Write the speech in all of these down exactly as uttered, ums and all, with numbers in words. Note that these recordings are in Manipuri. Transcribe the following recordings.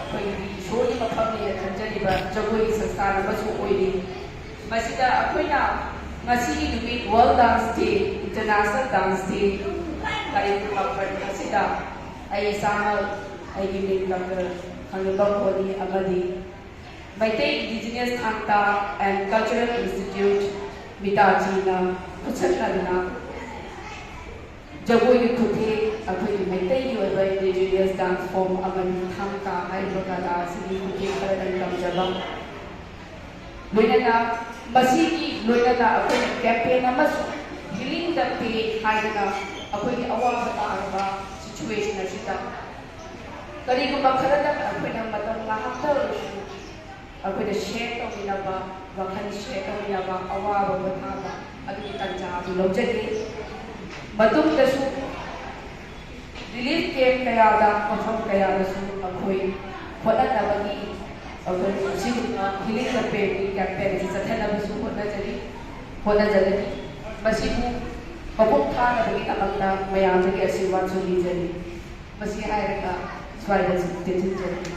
ꯑꯩꯈꯣꯏꯒꯤ ꯏꯁꯣꯔꯒꯤ ꯃꯐꯝꯅꯦꯅ ꯈꯟꯖꯔꯤꯕ ꯖꯒꯣꯏꯒꯤ ꯁꯪꯁꯊꯥꯟ ꯑꯃꯁꯨ ꯑꯣꯏꯔꯤ꯫ ꯃꯁꯤꯗ ꯑꯩꯈꯣꯏꯅ ꯉꯁꯤꯒꯤ ꯅꯨꯃꯤꯠ World Dance Day, International Dance Day ꯀꯔꯤꯒꯨꯝꯕ ꯄ꯭ꯔꯗꯛ ꯑꯁꯤꯗ ꯑꯩ ꯏꯁꯥꯃꯛ ꯑꯩꯒꯤ ꯃꯤꯡ ꯗꯣꯛꯇꯔ ꯈꯥꯡꯖꯝꯕꯝ ꯍꯣꯂꯤ ꯑꯃꯗꯤ Meitei Indigenous Thang Ta and Cultural Institute, ꯃꯤꯇꯥꯆꯤꯅ ꯈꯨꯠꯁꯛꯅꯗꯨꯅ ꯖꯒꯣꯏꯒꯤ ꯈꯨꯠꯊꯦꯛ, ꯑꯩꯈꯣꯏꯒꯤ ꯃꯩꯇꯩꯒꯤ ꯑꯣꯏꯕ indigenous dance form ꯑꯃꯅꯤ ꯊꯥꯡ ꯇꯥ ꯍꯥꯏꯔꯤꯕ ꯀꯂꯥ ꯑꯁꯤꯒꯤ ꯈꯨꯠꯊꯦꯛ ꯈꯔꯗꯪ ꯇꯝꯖꯕ꯫ ꯂꯣꯏꯅꯅ ꯃꯁꯤꯒꯤ ꯂꯣꯏꯅꯅ ꯑꯩꯈꯣꯏꯅ campaign ꯑꯃꯁꯨ Healing the Pain ꯍꯥꯏꯗꯅ ꯑꯩꯈꯣꯏꯒꯤ ꯑꯋꯥꯕ ꯇꯥꯔꯕ situation ꯑꯁꯤꯗ ꯀꯔꯤꯒꯨꯝꯕ ꯈꯔꯗꯪ ꯑꯩꯈꯣꯏꯅ ꯃꯇꯝ ꯉꯥꯏꯍꯥꯛꯇ ꯑꯣꯏꯔꯁꯨ ꯑꯩꯈꯣꯏꯅ share ꯇꯧꯃꯤꯟꯅꯕ, ꯋꯥꯈꯜ share ꯇꯧꯃꯤꯟꯅꯕ, ꯑꯋꯥꯕ ꯄꯣꯊꯥꯕ ꯑꯗꯨꯒꯤ ꯇꯥꯟꯖꯥ ꯑꯗꯨ ꯂꯧꯖꯒꯦ꯫ ꯃꯇꯨꯡꯗꯁꯨ relief camp ꯀꯌꯥꯗ, ꯃꯐꯝ ꯀꯌꯥꯗꯁꯨ ꯑꯩꯈꯣꯏ ꯍꯣꯠꯅꯅꯕꯒꯤ, ꯑꯩꯈꯣꯏ ꯑꯁꯤꯒꯨꯝꯕ Healing the Painꯒꯤ campaign ꯑꯁꯤ ꯆꯠꯊꯅꯕꯁꯨ ꯍꯣꯠꯅꯖꯔꯤ, ꯍꯣꯠꯅꯖꯒꯅꯤ꯫ ꯃꯁꯤꯕꯨ ꯃꯄꯨꯡ ꯐꯥꯅꯕꯒꯤꯗꯃꯛꯇ ꯃꯌꯥꯝꯗꯒꯤ ꯑꯁꯤꯔꯋꯥꯗꯁꯨ ꯅꯤꯖꯔꯤ꯫ ꯃꯁꯤ ꯍꯥꯏꯔꯒ ꯁ꯭ꯋꯥꯏꯗ ꯇꯦꯟꯁꯤꯟꯖꯔꯒꯦ꯫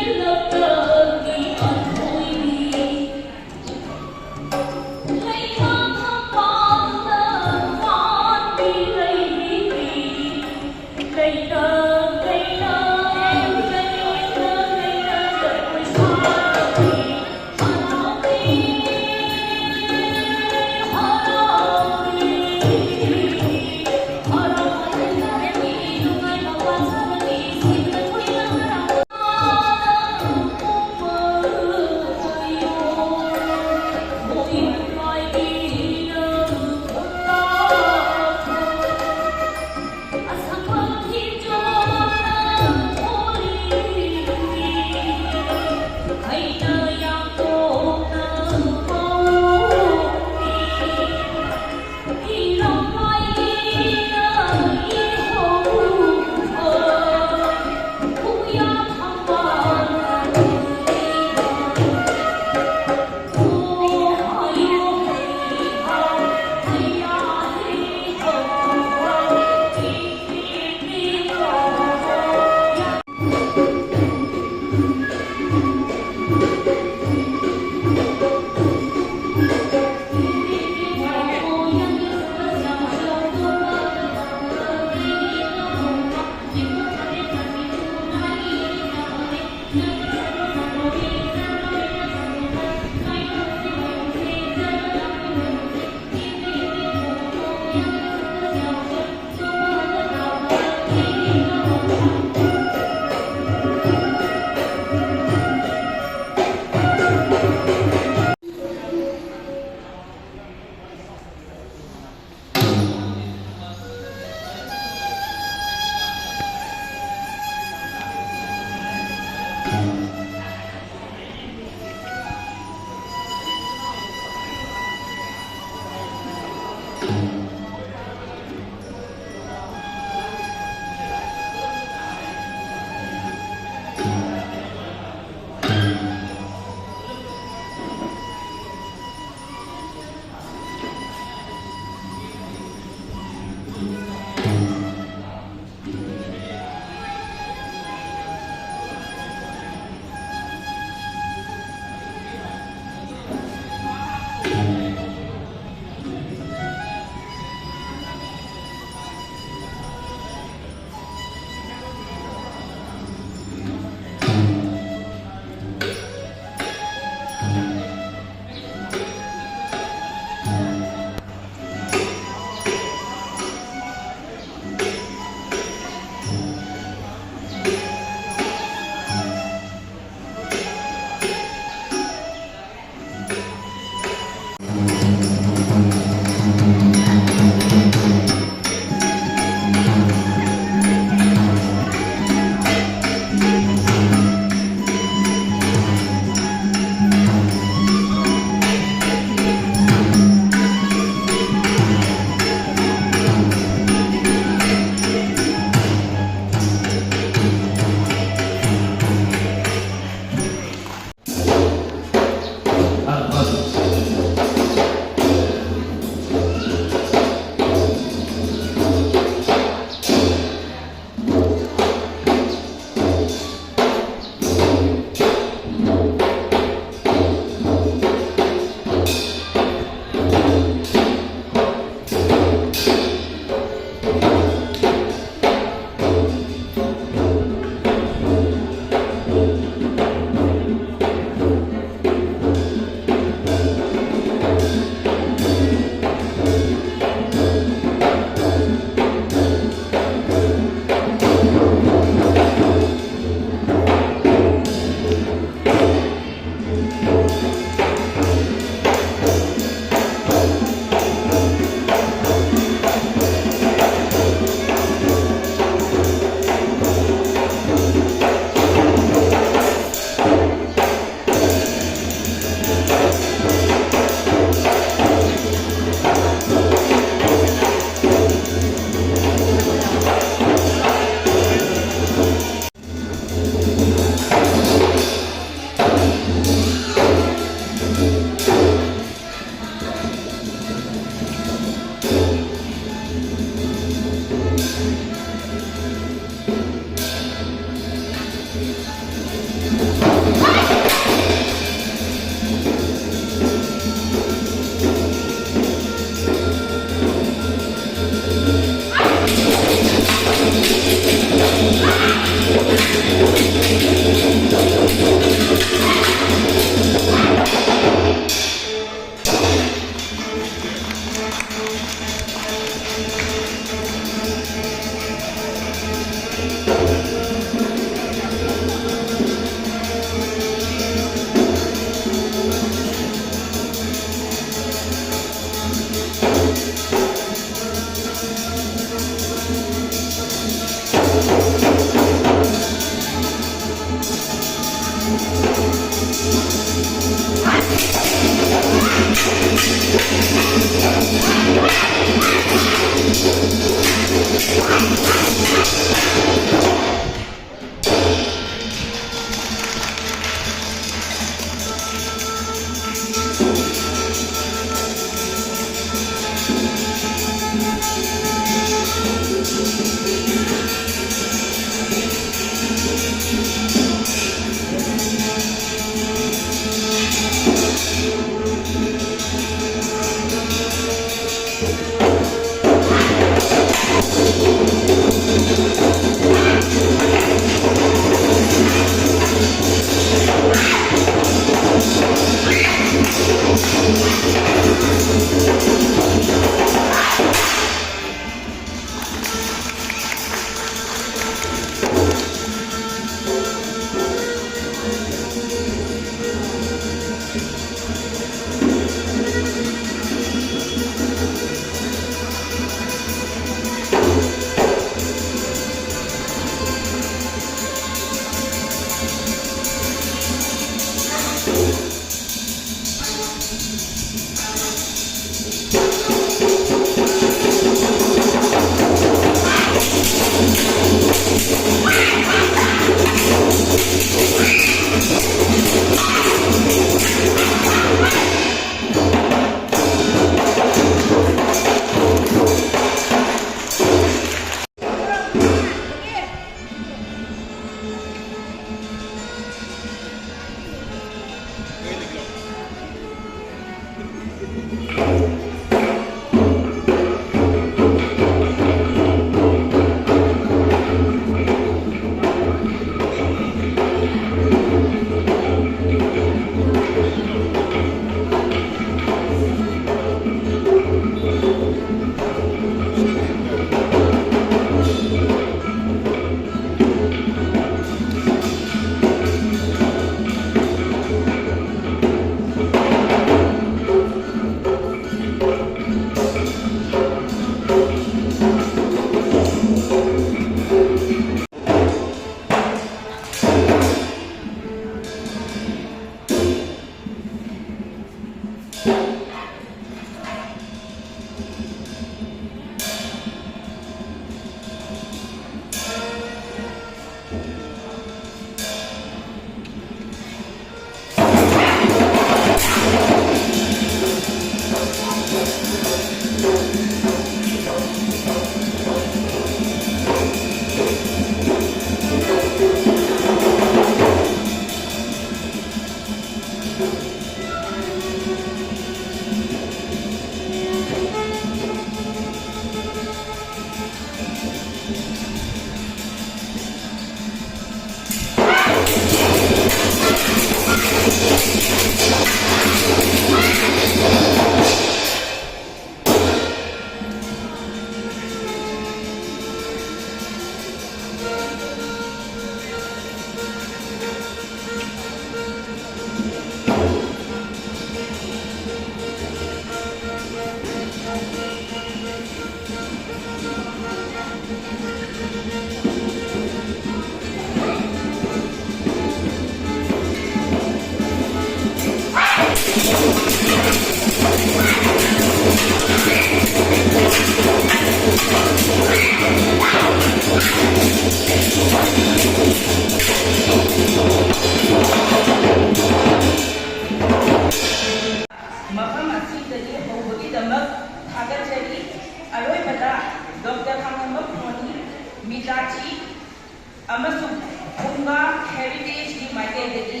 ꯑꯃꯁꯨꯡ ꯐꯨꯡꯒꯥ ꯍꯦꯔꯤꯇꯦꯖꯀꯤ ꯃꯥꯏꯀꯩꯗꯒꯤ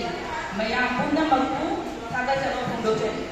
ꯃꯌꯥꯝ ꯄꯨꯝꯅꯃꯛꯄꯨ ꯊꯥꯒꯠꯆꯕ ꯐꯣꯡꯗꯣꯛꯆꯔꯤ꯫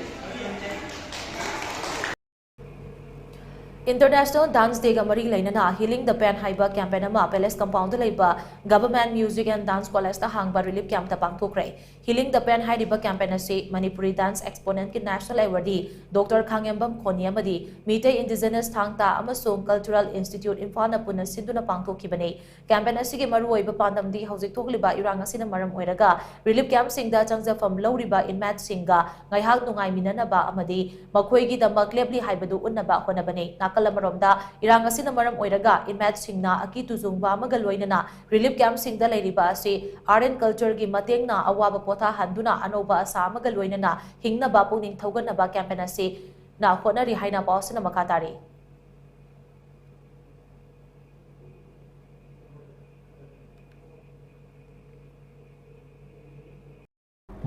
International Dance Day ꯒ ꯃꯔꯤ ꯂꯩꯅꯅ Healing the Pain ꯍꯥꯏꯕ campaign ꯑꯃ Palace Compound ꯗ ꯂꯩꯕ Government Music and Dance College ꯇ ꯍꯥꯡꯕ relief camp ꯇ ꯄꯥꯡꯊꯣꯛꯈ꯭ꯔꯦ꯫ Healing the Pain ꯍꯥꯏꯔꯤꯕ campaign ꯑꯁꯤ ꯃꯅꯤꯄꯨꯔꯤ dance exponent ꯀꯤ national awardee Doctor ꯈꯥꯉꯦꯝꯕꯝ ꯈꯣꯅꯤ ꯑꯃꯗꯤ ꯃꯤꯇꯩ Indigenous ꯊꯥꯡ ꯇꯥ ꯑꯃꯁꯨꯡ Cultural Institute ꯏꯝꯐꯥꯜꯅ ꯄꯨꯟꯅ ꯁꯤꯟꯗꯨꯅ ꯄꯥꯡꯊꯣꯛꯈꯤꯕꯅꯤ꯫ Campaign ꯑꯁꯤꯒꯤ ꯃꯔꯨꯑꯣꯏꯕ ꯄꯥꯟꯗꯝꯗꯤ ꯍꯧꯖꯤꯛ ꯊꯣꯛꯂꯤꯕ ꯏꯔꯥꯡ ꯑꯁꯤꯅ ꯃꯔꯝ ꯑꯣꯏꯔꯒ relief camp ꯁꯤꯡꯗ ꯆꯪꯖꯐꯝ ꯂꯧꯔꯤꯕ inmate ꯁꯤꯡꯒ ꯉꯥꯏꯍꯥꯛ ꯅꯨꯡꯉꯥꯏꯃꯤꯟꯅꯅꯕ ꯑꯃꯗꯤ ꯃꯈꯣꯏꯒꯤꯗꯃꯛ ꯂꯦꯞꯂꯤ ꯍꯥꯏꯕꯗꯨ ꯎꯠꯅꯕ ꯍꯣꯠꯅꯕꯅꯤ꯫ ꯅꯥꯀꯜ ꯑꯃꯔꯣꯝꯗ, ꯏꯔꯥꯡ ꯑꯁꯤꯅ ꯃꯔꯝ ꯑꯣꯏꯔꯒ inmate ꯁꯤꯡꯅ ꯑꯀꯤ ꯇꯨꯖꯨꯡꯕ ꯑꯃꯒ ꯂꯣꯏꯅꯅ relief camp ꯁꯤꯡꯗ ꯂꯩꯔꯤꯕ ꯑꯁꯤ Art and Culture ꯒꯤ ꯃꯇꯦꯡꯅ ꯑꯋꯥꯕ ꯄꯣꯊꯥꯍꯟꯗꯨꯅ ꯑꯅꯧꯕ ꯑꯁꯥ ꯑꯃꯒ ꯂꯣꯏꯅꯅ ꯍꯤꯡꯅꯕ ꯄꯨꯛꯅꯤꯡ ꯊꯧꯒꯠꯅꯕ campaign ꯑꯁꯤꯅ ꯍꯣꯠꯅꯔꯤ ꯍꯥꯏꯅ ꯄꯥꯎꯁꯤꯅ ꯃꯈꯥ ꯇꯥꯔꯤ꯫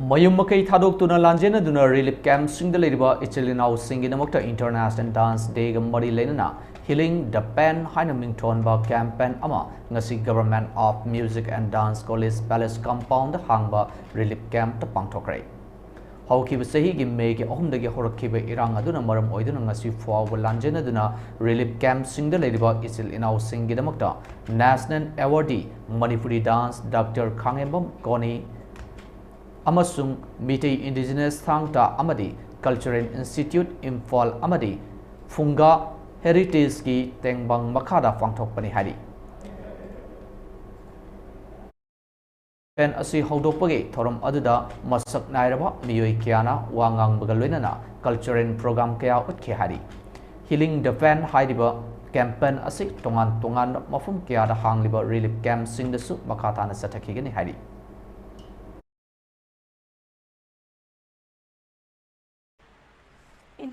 ꯃꯌꯨꯝ ꯃꯀꯩ ꯊꯥꯗꯣꯛꯇꯨꯅ ꯂꯥꯟꯖꯦꯟꯅꯗꯨꯅ relief camp ꯁꯤꯡꯗ ꯂꯩꯔꯤꯕ ꯏꯆꯤꯜ ꯏꯅꯥꯎꯁꯤꯡꯒꯤꯗꯃꯛꯇ International Dance Day ꯒ ꯃꯔꯤ ꯂꯩꯅꯅ Healing the Pain ꯍꯥꯏꯅ ꯃꯤꯡꯊꯣꯟꯕ campaign ꯑꯃ ꯉꯁꯤ Government of Music and Dance College Palace Compound ꯗ ꯍꯥꯡꯕ relief camp ꯇ ꯄꯥꯡꯊꯣꯛꯈ꯭ꯔꯦ꯫ ꯍꯧꯈꯤꯕ ꯆꯍꯤꯒꯤ ꯃꯦꯒꯤ ꯑꯍꯨꯝꯗꯒꯤ ꯍꯧꯔꯛꯈꯤꯕ ꯏꯔꯥꯡ ꯑꯗꯨꯅ ꯃꯔꯝ ꯑꯣꯏꯗꯨꯅ ꯉꯁꯤ ꯐꯥꯎꯕ ꯂꯥꯟꯖꯦꯟꯅꯗꯨꯅ relief camp ꯁꯤꯡꯗ ꯂꯩꯔꯤꯕ ꯏꯆꯤꯜ ꯏꯅꯥꯎꯁꯤꯡꯒꯤꯗꯃꯛꯇ National Awardee Manipuri dance Doctor ꯈꯥꯉꯦꯝꯕꯝ ꯀꯣꯅꯤ ꯑꯃꯁꯨꯡ ꯃꯤꯇꯩ Indigenous ꯊꯥꯡ ꯇꯥ ꯑꯃꯗꯤ Cultural Institute ꯏꯝꯐꯥꯜ ꯑꯃꯗꯤ ꯐꯨꯡꯒꯥ Heritage ꯀꯤ ꯇꯦꯡꯕꯥꯡ ꯃꯈꯥꯗ ꯄꯥꯡꯊꯣꯛꯄꯅꯤ ꯍꯥꯏꯔꯤ꯫ Event ꯑꯁꯤ ꯍꯧꯗꯣꯛꯄꯒꯤ ꯊꯧꯔꯝ ꯑꯗꯨꯗ ꯃꯁꯛ ꯅꯥꯏꯔꯕ ꯃꯤꯑꯣꯏ ꯀꯌꯥꯅ ꯋꯥ ꯉꯥꯡꯕꯒ ꯂꯣꯏꯅꯅ cultural program ꯀꯌꯥ ꯎꯠꯈꯤ ꯍꯥꯏꯔꯤ꯫ Healing the Pain ꯍꯥꯏꯔꯤꯕ campaign ꯑꯁꯤ ꯇꯣꯉꯥꯟ ꯇꯣꯉꯥꯟꯕ ꯃꯐꯝ ꯀꯌꯥꯗ ꯍꯥꯡꯂꯤꯕ relief camp ꯁꯤꯡꯗꯁꯨ ꯃꯈꯥ ꯇꯥꯅ ꯆꯠꯊꯈꯤꯒꯅꯤ ꯍꯥꯏꯔꯤ꯫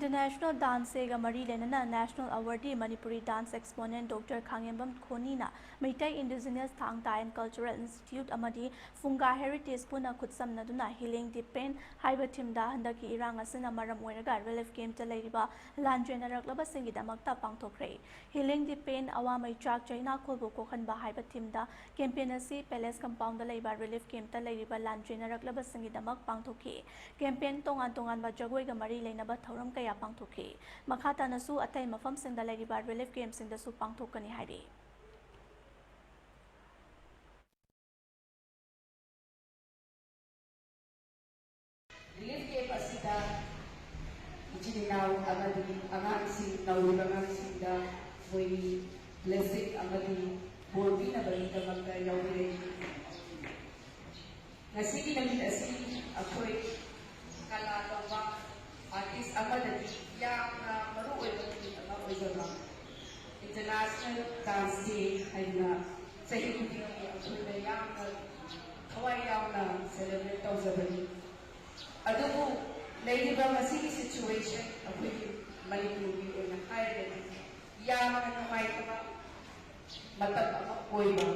International Dance Day-ꯒ ꯃꯔꯤ ꯂꯩꯅꯅ National Awardee Manipuri Dance Exponent Doctor ꯈꯥꯉꯦꯝꯕꯝ ꯈꯣꯅꯤꯅ Meitei Indigenous Thangta and Cultural Institute ꯑꯃꯗꯤ ꯐꯨꯡꯒꯥ Heritage ꯄꯨꯟꯅ ꯈꯨꯠꯁꯝꯅꯗꯨꯅ Healing the Pain ꯍꯥꯏꯕ theme-ꯗ ꯍꯟꯗꯛꯀꯤ ꯏꯔꯥꯡ ꯑꯁꯤꯅ ꯃꯔꯝ ꯑꯣꯏꯔꯒ relief camp-ꯇ ꯂꯩꯔꯤꯕ ꯂꯥꯟꯖꯦꯟꯅꯔꯛꯂꯕꯁꯤꯡꯒꯤꯗꯃꯛꯇ ꯄꯥꯡꯊꯣꯛꯈ꯭ꯔꯦ꯫ Healing the Pain ꯑꯋꯥ ꯃꯩꯆꯥꯛ ꯆꯩꯅꯥ ꯈꯣꯜꯕꯨ ꯀꯣꯛꯍꯟꯕ ꯍꯥꯏꯕ theme-ꯗ campaign ꯑꯁꯤ Palace Compound-ꯗ ꯂꯩꯕ relief camp-ꯇ ꯂꯩꯔꯤꯕ ꯂꯥꯟꯖꯦꯟꯅꯔꯛꯂꯕꯁꯤꯡꯒꯤꯗꯃꯛ ꯄꯥꯡꯊꯣꯛꯈꯤ꯫ Campaign ꯇꯣꯉꯥꯟ ꯇꯣꯉꯥꯟꯕ ꯖꯒꯣꯏꯒ ꯃꯔꯤ ꯂꯩꯅꯕ ꯊꯧꯔꯝ ꯀꯌꯥ ꯄꯥꯡꯊꯣꯛꯈꯤ꯫ ꯃꯈꯥ ꯇꯥꯅꯁꯨ ꯑꯇꯩ ꯃꯐꯝꯁꯤꯡꯗ ꯂꯩꯔꯤꯕ relief camp-ꯁꯤꯡꯗꯁꯨ ꯄꯥꯡꯊꯣꯛꯀꯅꯤ ꯍꯥꯏꯔꯤ꯫ Relief camp ꯑꯁꯤꯗ ꯏꯆꯤꯟ ꯏꯅꯥꯎ ꯑꯃꯗꯤ ꯑꯉꯥꯡꯁꯤꯡ, ꯅꯧꯔꯤꯕ ꯑꯉꯥꯡꯁꯤꯡꯗ ꯃꯣꯏꯒꯤ blessing ꯑꯃꯗꯤ ꯕꯣꯔ ꯄꯤꯅꯕꯒꯤꯗꯃꯛꯇ ꯌꯥꯎꯕꯤꯔꯛꯏ꯫ ꯉꯁꯤꯒꯤ ꯅꯨꯃꯤꯠ ꯑꯁꯤ ꯑꯩꯈꯣꯏ ꯀꯂꯥ ꯇꯧꯕ artist ꯑꯃꯗꯗꯤ ꯌꯥꯝꯅ ꯃꯔꯨ ꯑꯣꯏꯕ ꯅꯨꯃꯤꯠ ꯑꯃ ꯑꯣꯏꯖꯕ International Dance Day ꯍꯥꯏꯗꯅ ꯆꯍꯤ ꯈꯨꯗꯤꯡꯒꯤ ꯑꯩꯈꯣꯏꯅ ꯌꯥꯝꯅ ꯊꯋꯥꯏ ꯌꯥꯎꯅ celebrate ꯇꯧꯖꯕꯅꯤ꯫ ꯑꯗꯨꯕꯨ ꯂꯩꯔꯤꯕ ꯃꯁꯤꯒꯤ situation ꯑꯩꯈꯣꯏꯒꯤ ꯃꯅꯤꯄꯨꯔꯒꯤ ꯑꯣꯏꯅ ꯍꯥꯏꯔꯒꯗꯤ ꯌꯥꯝꯅ ꯅꯨꯡꯉꯥꯏꯇꯕ ꯃꯇꯝ ꯑꯃ ꯑꯣꯏꯕ